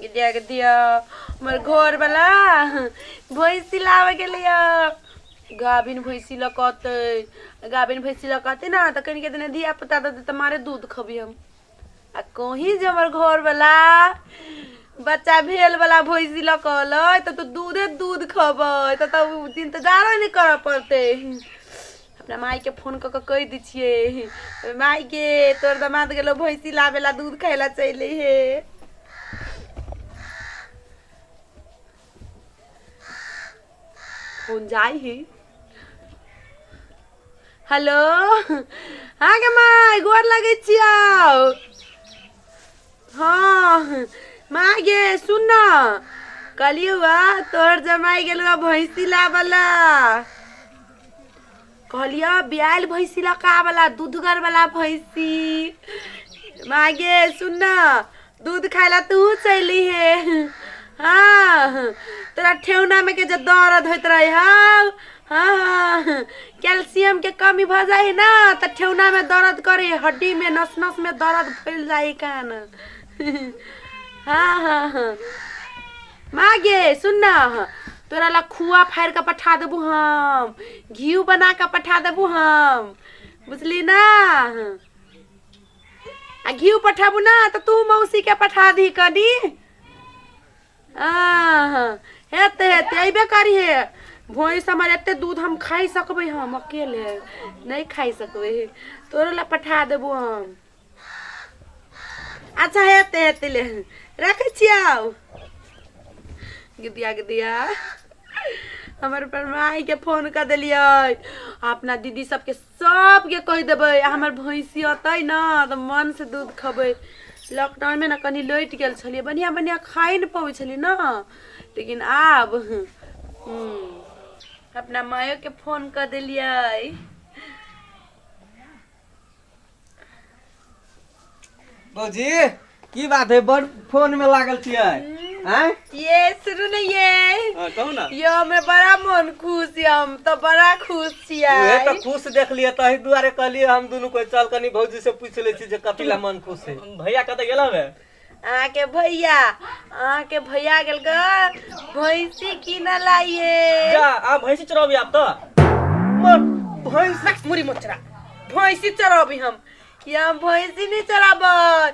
गिदिया गिदिया हमर घरवला भैंसी लाबऽ गेलैया गाभिन भैंसी लऽ कऽ अतै। गाभिन भैंसी लऽ कऽ अतै ने तऽ कनिके दिना धिया पुता देतै तऽ मारे दूध खबै हम। आ कहीं जे हमर घरवला बच्चा भेल वाला भैंसी लऽ कऽ अलै तऽ दूधे दूध खबै तऽ इंतजारो नहि करऽ पड़तै। अपना मायके फोन कऽ कऽ कहि दै छियै, मायके तोर दमाद गेलो भैंसी लाबे ला, दूध खाय ला चलि हे। फोन जाइ ही। हेलो, हाँ गे माय, गोर लगै छियौ। हाँ माय गे, सुन न, कहलियौ आ तोहर जमाइ गेलौ भैंसी लाबऽ ला। कहलियौ बियायल भैंसी लऽ कऽ आबऽ ला, दूधगर वाला भैंसी। माय गे सुन न, दूध खाय ला तू चलि हे। हाँ तोरा ठेहुना में के जे दर्द होइत रहे हौ, हाँ हाँ, कैल्शियम के कमी भऽ जाइ है ना तऽ ठेहुना में दर्द करे, हड्डी में नस नस में दर्द फैल जाइ कान। हाँ हाँ हाँ माँ गे सुन न, तोरा ला खुआ फाड़ि कऽ पठा देबू हम, घी बना कऽ पठा देबू हम, बुझली ना? आ घी पठाबू ना तऽ तू मौसी के पठा दी कनी। आह, हेतै हेतै, अयबे करिहे। भैंस हमर एते दूध हम खाइ सकबै? हम अकेले नहि खाइ सकबै, तोरो ला पठा देबो हम। अच्छा हेतै हेतै, ले रखै छियौ। गिदिया गिदिया हमर पर मायके फोन कऽ देलियै, अपना दीदी सबके सबके कहि देबै, आ हमर भैंसी अतै ने तऽ मन से दूध खबै। लॉकडाउनमे ने कनि लटि गेल छलियै, बढ़िआँ बढ़िआँ खाइ नहि पबै छलियै ने, लेकिन आब अपना मायोके फोन कऽ देलियै। भौजी, की बात है, बड़ फोन में लागल छियै आँय? ये सुनू ने ये। हाँ, कहू ना। यो हमरा बड़ा मन खुश ये, हम तऽ बड़ा खुश छियै। उहे तऽ खुश देखलियै, तही दुआरे कहलियै हम दुनू कोइ चल कनी भौजी से पूछि लै छी जे कथी ला मन खुश है। भैया कतऽ गेल हवे? अहाँके भैया, अहाँके भैया गेल ग भैंसी कीनऽ लाइए। जा आ भैंसी चराबी आब तऽ। मर भैंस मुरी मोचरा, भैंसी चराबी हम? या हम भैंसी नहीं चराबै,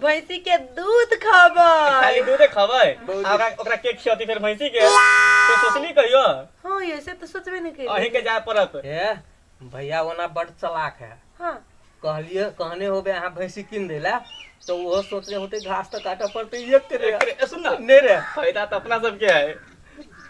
भैंसी के दूध खबै। खाली दूधे खबै आ ओकरा ओकरा के खियती फेर भैंसी के? तो सोचली कहियो? हाँ ये से तो सोचबे नहीं करी। अहीं के जाय पड़त। हे भैया ओना बड़ चलाक है। हाँ कहलिए कहने होबे अहाँ भैंसी कीन देला तो ओहो सोचले होते घास तो काटे पड़ते एक के रे। ए, सुन ना। नहीं रे। फायदा तो अपना सबके है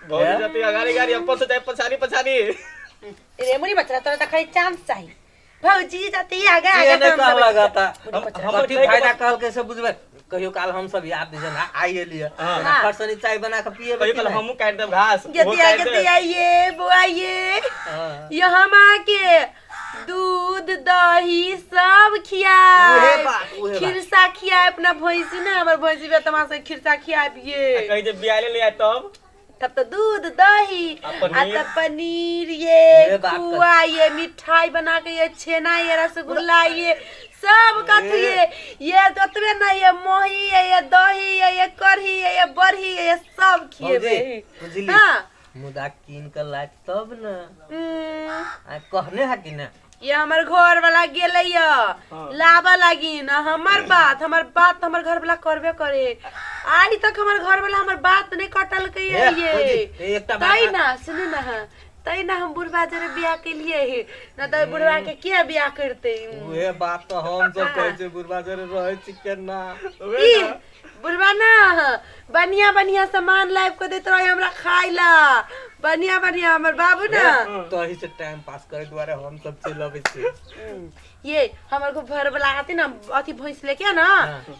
भौजी। हैं? जाती अगाड़ी गाड़ी अपन से जाए पछाड़ी पछाड़ी। रे मुरी बचरा, तोरा तो खाली चांस चाहिए। भौजी जाती आगे ये आगे नहीं तो हम कह सब- लगाता। हमर कथी कहैके फायदा बात- कहल कैसे बुझबै? कहियो काल हम सब याद दिसन आइ एलियै। हाँ। फरसनी चाय बना के पिएबै। कहियो कि काल नहि? हमहूँ काटि देब घास, ओहो गतिया काटि देब। गतिया ये बुआ ये। हाँ। ये हम आके दूध दही सब खियाए, उहे बात, उहे बात। खिरसा खियाए अपना भैंसी ना, हमर भैंसी भी तमा से खिरसा खियाए आ ये। कहीं जे बियाले ले आए तब? तब तो दूध दही आ आ पनीर। तब पनीर ये ये बात कर। खुआ ये मिठाई बना के ये छेना ये रसगुल्ला ये सब कथी ये ये ओतबे नहीं ये मोही ये ये दही ये ये कढ़ी ये ये बरही ये ये सब खिएबे। भौजी, बुझली? हाँ। मुदा कीन के लायक तब न। उम्म, आ कहने है कि ना? ये हमर घर वाला गेलै य हाँ। लाबऽ लागी न। हमर बात, हमर बात हमर घर वाला करबे करे। आइ तक हमर घर वाला हमर बात नहीं कटलकै हे, ये। भौजी, एकटा बात- तै ना सुनू ना, तै ना हम बुढ़वा जरे बियाह केलिए हे न तऽ बुढ़वा के किया बियाह करते? उहे बात तो हम सब कहै छियै, बुढ़बा जरे रहै छी केना। ई बुढ़वा ना बढ़िया बढ़िया सामान लाबि के दैत रहे हमरा खाय ला, बढ़िया बढ़िया हमर बाबू ना। तही से टाइम पास करे दुआरे हम सब चलि अबै छियै। ये हमर को घर वाला आते ना अथी भैंस लेके ना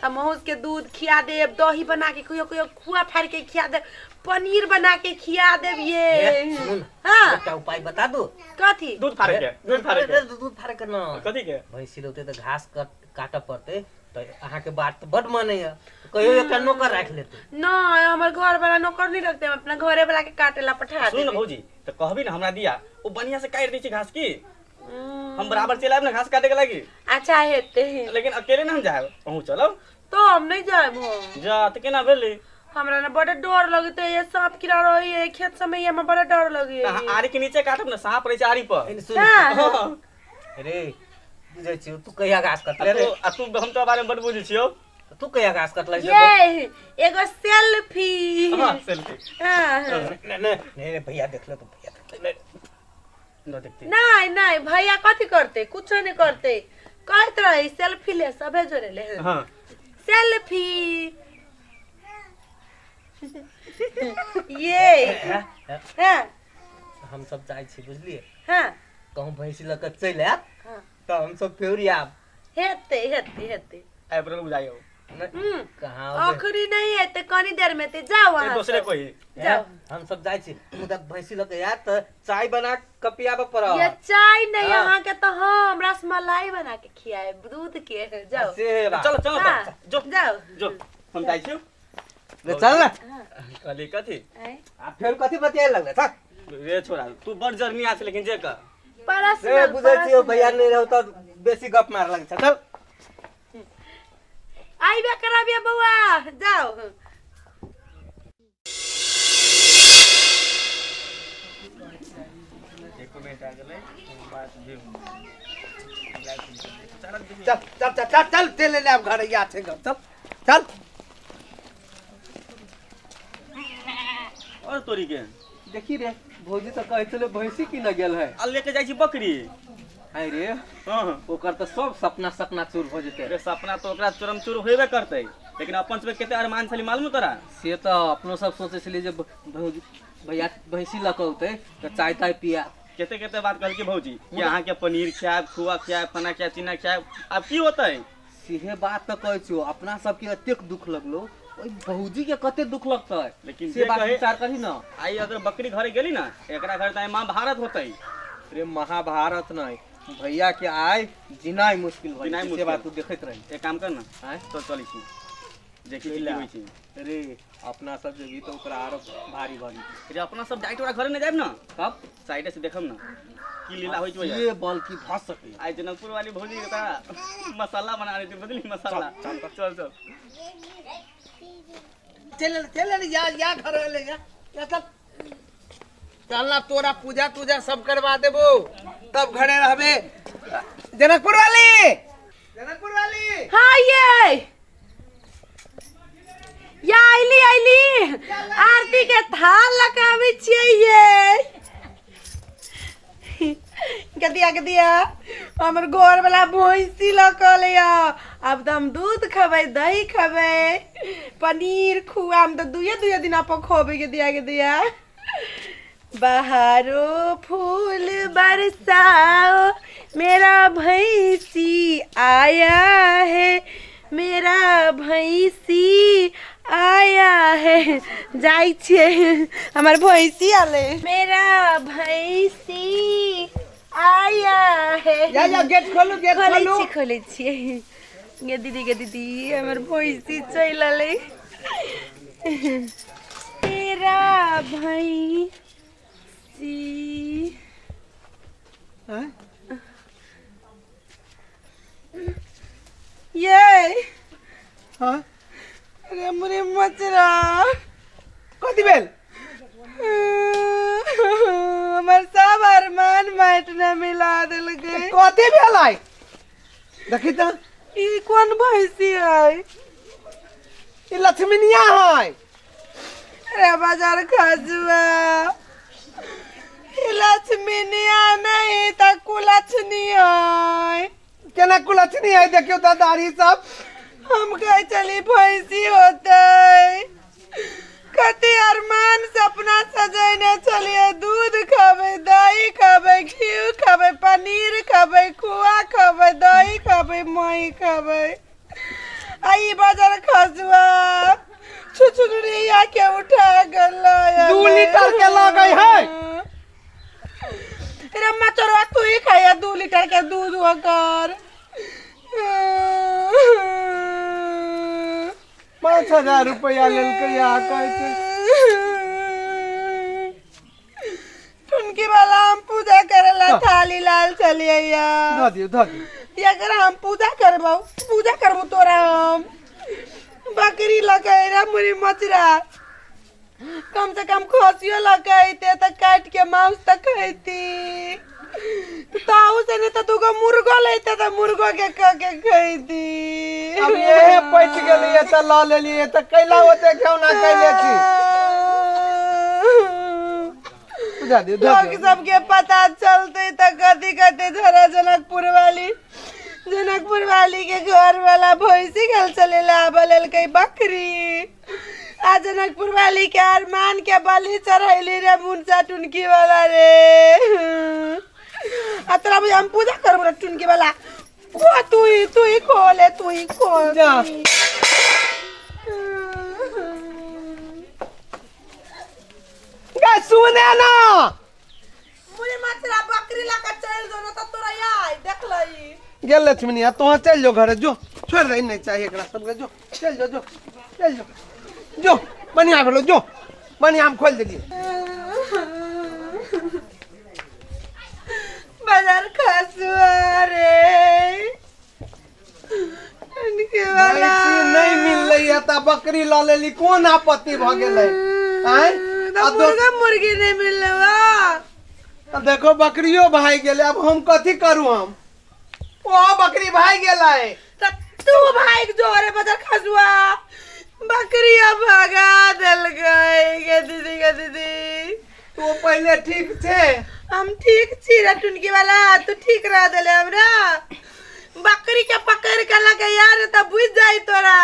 त मौस के दूध खिया देब, दही बना के, कहियो कहियो खुआ फाड़ के खिया देब, पनीर बना के खिया देब ये। हे, सुनू न, हाँ। एकटा उपाय बता दू। कथी? दूध फाड़े के, दूध फाड़े के। दूध फाड़े के न। कथी के? भैंसी लौते तऽ घास काटऽ पड़तै, तऽ अहाँके बात तऽ बड मानैया, कहियो एकटा नौकर राखि लेतै। नहीं हमर घर वाला नौकर नहीं रखते, हम अपना घरे वाला के काटे ला पठा सुन न देबे। भौजी, तऽ कहबी ने हमरा दिया, ओ बढ़िया से काटि दै छै घास की। हम्म, हम बराबर चलि आयब ने घास काटे के लागी। अच्छा हेतै। लेकिन अकेले ने हम जायब, अहूँ चलब। तो हम नहीं जाएब हम। जा तऽ केना भेलै? हमरा ने बड़ा डर लगते है, सांप कीड़ा रही है खेत समय हमरा बड़ा डर लगे तऽ अहाँ आरी के नीचे काटब ने, साँप रहै छै आरी पर। एने सुन। हाँ। रे बुझै छियौ तू कहिया घास कटले रे? आ तू हम तो बारे में बड बुझै छियौ। तू कहिया घास कटले? ये एगो सेल्फी। हाँ, सेल्फी। हाँ, हाँ। नहीं नहीं नहीं, भैया देख ले तो, भैया देख ले। न देखते। नहीं नहीं, भैया कथी करते? कुछो नहीं करते। कहत रहे सेल्फी ले, सबे जोरे ले। हाँ। सेल्फी ये। हाँ। हम सब जाइ छी, बुझलिए? हाँ। कहूँ भैंसी लऽ कऽ चलि आयब। हाँ। तऽ हम सब फेर आयब। हेते हेते हेते। आइ पर बुझाइयो। हम्म। कहाँ अबै? अखरी नहीं हेते, कनी देर में हेते। जाओ अहाँ दोसरे सब। कोई। जाओ। हम सब जाइ छी, मुदा भैंसी लऽ कऽ आयब तऽ चाय बना कऽ पियाबऽ पड़त। ये चाय नहीं। हाँ। अहाँ के तो हम रसमलाई बना के खियाए दूध के। जाओ। से बात। चलो चलो। हाँ, तऽ जो। जाओ। जो, हम जाइ छियौ। रे, चल ना। हाँ, कहली कथी? आँय? आ फेर कथी बतियाए लगले? थक। रे छोरा, तू बड़ जर्नी छै, लेकिन जे कर पर्सनल। रे बुझै छियौ, भैया नहि रहौ तऽ बेसी गप मार लगै छै। चल। आइबे कराबिए बौआ, जाओ। एको मिनट आ गेलै बात भी। चल चल चल चल चल, चल ले आब घर या छै घर, चल चल। और तोरी के देखी रे, भौजी तऽ कहै छलै भैंसी किनऽ गेल है। आ लेके जाइ छी बकरी। आइ रे। हाँ। ओकर तऽ सब सपना सपना चूर भऽ जेतै। रे, सपना तो ओकरा चूरम चूर होबे करतै, लेकिन अपन सबके कते अरमान छलै, मालूम तोरा? से तऽ अपनो सब सोचै छलियै जे भौजी भैया भैंसी लऽ कऽ औतै तऽ चाय ताय पिया। कते कते बात कहलकै भौजी कि अहाँके पनीर खियाएब, खोआ खियाएब, फना खियाएब, चिन्ना खियाएब। आब की होतै? सेहे बात तऽ कहै छियौ, अपना सबके एतेक दुख लगलो, ओहि भौजी के कते दुख लगतै। लेकिन से जे बात कहे- विचार करही ना। आई अगर बकरी घरे गेली ना, एकरा घर तऽ महाभारत होतै। रे, महाभारत नहीं, भैया के आय जिनाइ मुश्किल भऽ जिनाइ जेतै, से बात मुश्किल। तू देखैत रही। एक काम कर ना। आँय? चल, चलै छी, देखी छी की होइ छै। रे, अपना सब जेबही तऽ ओकरा आरो भारी भऽ जेतै। रे, अपना सब डाइट ओकरा घरे नहि जायब ना। तब साइडे से देखब ना की लीला होइ छै। ये बल की भऽ सकैए। आई जनकपुर वाली भौजी के ता मसाला बना रही थी, बुझली? मसाला। चल चल चल। चल चल, या या घर ले या या, चल चल ना, तोरा पूजा तूजा सब करवा देबो तब घरे रहबे। जनकपुर वाली, जनकपुर वाली। हाँ, ये या आइली आइली, आरती के थाल लगाबै छियै। ये गदिया गदिया, हमर घर वाला भैंसी लऽ कऽ अलैया। आब तऽ हम दूध खेबै, दही खेबै, पनीर खुआ। हम तऽ दुइये दुइये दिना पर खोबै। गदिया गदिया, बहारो फूल बरसाओ, मेरा भैंसी आया है, मेरा भैंसी आया है। जाइ छियै, हमर भैंसी आले, मेरा भैंसी आया है। या या, गेट खोलू, गेट खोलै खोलू। छी, खोलै छियै। गे दीदी, गे दीदी, हमर भैंसी चलि अलै, मेरा भैंसी। आँय? ये। हाँ। अरे मुरे मचरा। कथी भेल? हमर सब अरमान माटि में मिला देलकै। कथी भेल? आइ देखी तऽ। ई कोन भैंसी है? ई लक्ष्मीनिया है। अरे बाजार खजुआ, ई लक्ष्मीनिया नहीं तऽ कुलक्षणी है। केना कुलक्षणी है? देखियौ तऽ दाढ़ी सब। हम कहे चली भैंसी होतै। कते अरमान सपना सजेने छलियै, दूध खेबै, दही खेबै, घी खेबै, पनीर खेबै, खोआ खेबै, दही खेबै, मही खेबै, आ ई बाजार खसुआ छुछुनरिया के उठा गेलै। 2 लीटर के लगै है। रे मचरवा, तू ही खाया 2 लीटर के दूध ओकर। 5,000 रुपया लेलकै आ कहै छै। ठुनकी वाला, हम पूजा करेला थाली लाल चलिए या। धऽ दियौ, धऽ दियौ। अगर हम पूजा करबौ, पूजा करबो तोरा। हम बकरी लगे रे। मुरी मचरा कम से कम खसियो लगे तऽ काटि के मांस तऽ खैती। ताऊ से नहीं तो दूगो मुर्गो लेते तऽ मुर्गो के क के खैती। अब इहे पचि गेलैए तऽ लऽ लेलियै तऽ कैला ओते घेौना कैले छी। बुझा दियौ, धऽ लोग दियौ। सबके पता चलते तऽ कथी कहते झरा जनकपुर वाली, जनकपुर वाली के घर वाला भैंसी गल चले ला लेलकै बकरी आ जनकपुर वाली के अरमान के बलि चढ़ैली रे मुनसा टुनकी वाला रे। आ तोरा बुझा हम पूजा करबो रे टुनकी वाला। खो तू ही खो ले, तू ही खो। जा। गे सुने ना। मुरी मछरा बकरी ला के चल जो ना त तोरा आय देख लई। गेल लक्ष्मणिया तोहाँ चलि जो घरे, जो छोड़ि दे, नहीं चाहिए एकरा सबके, जो चलि जो, जो चलि जो, जो बढ़िया भेलो, जो बढ़िया हम खोलि देलियै। बाजार खसुआ रे इनके वाला भैंसी नहीं मिललै है तऽ बकरी लऽ लेली, कोन आपत्ति भऽ गेलै? आँय? तऽ आ मुर्गा मुर्गी नहीं मिललै बा। आ देखो बकरियो भागि गेलै, अब हम कथी करू? हम ओ बकरी भागि गेलै। तऽ तू भागि जो रे बाजार खसुआ, बकरिया भगा देलकै गे दीदी, गे दीदी। तू पहिले ठीक छै? हम ठीक छी रे टुनकी वाला, तू ठीक रह देले हमरा। बकरी के पकड़ के लगे यार तऽ बुझ जाई तोरा।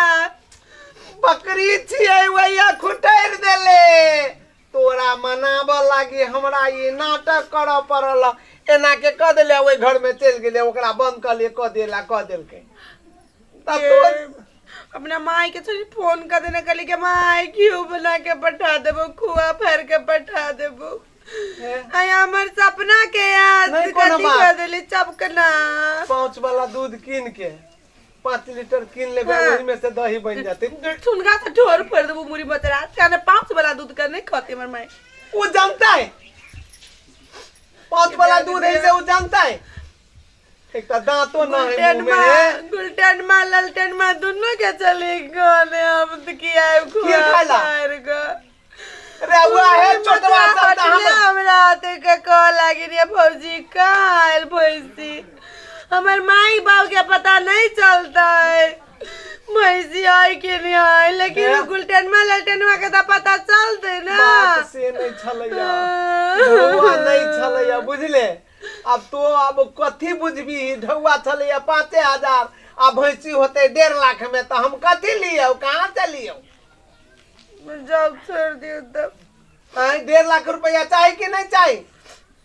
बकरी छियै वैया खुटरि देले। तोरा मनाबऽ लागी हमरा ई नाटक करऽ पड़ल, एना के कऽ देले, ओहि घर में चलि गेलै, ओकरा बंद कऽ लिए, कऽ देला कऽ देलकै। तब तोर अपना माई के थोड़ी फोन कर देने कहली के माई घी बना के पठा देबो, खुआ फाड़ के पठा देबो। आय हमर सपना के याद नहीं कोनो कथी बात। कर देली चपकना। पाँच वाला दूध कीन के 5 लीटर कीन लेबै, हाँ। ओहि में से दही बनि जेतै। ठुनगा से ढोर फोड़ देबो मुरी बतरा, चाहे 5 वाला दूध के नहीं खाते हमर माई। वो जानता है 5 वाला दूध है से, वो जानता है। एक तो दांतो ना है मुंह में है। गुलटन माँ ललटन माँ दोनों के चले गाने हम तो किया है खीर खाला? खुआ के। रे हुआ है छोटवा सब त हम हमरा हाथे के कह लागी रे फौजी कहाँ आयल भैंसी, हमर माई बाप के पता नहीं चलता है भैंसी आई के नहीं आई, लेकिन हे? गुलटन माँ ललटन माँ के तो पता चलते ना। बात से नहीं छलैया, ढौआ नहीं छलैया बुझले। अब तो अब कथी बुझबी, ढौआ छलैया 5,000 आ भैंसी होते 1.5 लाख में, तो हम कथी लियौ, कहाँ से लियौ? जाओ छोड़ दियो तब। आँय, 1.5 लाख रुपया चाही कि नहीं चाही?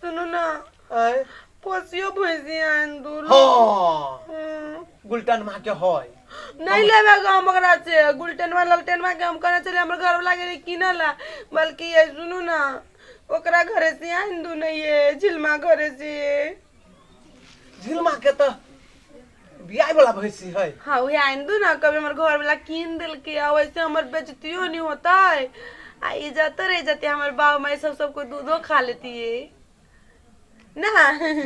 सुनू ना, आँय? पोसियो भैंसी आन दू। हाँ गुलटन माँ के है। नहीं लेबे गो हम ओकरा से, गुलटनवा ललटनवा के हम कहने चले हमर घर वाला के किनला, बल्कि ये सुनू ना ओकरा घरे से आन दू नहीं ये झिलमा घरे से। झिलमा के तो बियाह वाला भैंसी है। हाँ वही आन दू ना, कभी हमर घर वाला कीन देलके आ वैसे हमर बेइज्जतियो नहीं होता है आ इज्जतो रह जाती है, हमर बाप माई सब सबको दूधो खा लेती है ना।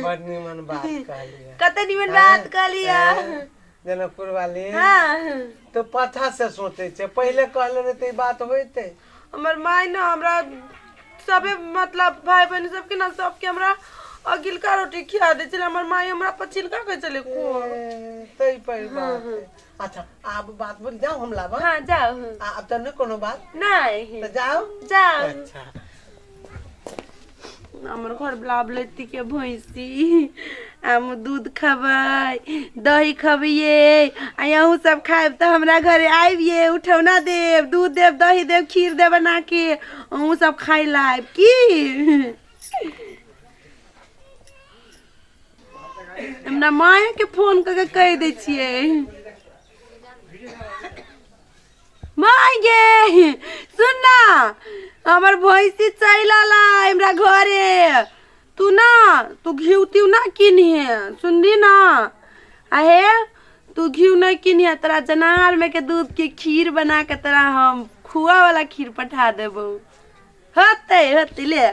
बड़ निमन बात कहलियै। कते निमन बात कहलियै जनकपुर वाली। हाँ तो पाछा से सोचे छे, पहले कहले रहे ई बात होइते। हमर माई ना हमरा सबे मतलब भाई बहन सबके ना सबके हमरा अगिलका रोटी खिया दे छलै, हमर माई हमरा पछिलका कहै छलै खो। तै पर बात है। अच्छा आब बात बोल जाओ हम लाबा। हाँ जाओ। अब तो नहीं कोनो बात? नहीं। तो जाओ। जाओ। अच्छा हमर घर बुलाब लेती के भैंसी, हम दूध खबै दही खबिए आ अहूँ सब खायब तऽ हमरा घरे आबिए, उठौना देब, दूध देब, दही देब, खीर देब बना के, अहूँ सब खाय लायब की। हमरा माय के फोन कऽ के कहि दै छियै, माय गे सुन ना हमर भैंसी चलि अलै हमरा घरे, तू ना तू घिउ तिउ ना किनहे, सुनली ना? आहे तू घिउ नहीं किनहे, तोरा जनार में के दूध के खीर बना के तोरा हम खुआ वाला खीर पठा देबौ। होतै होतै ले।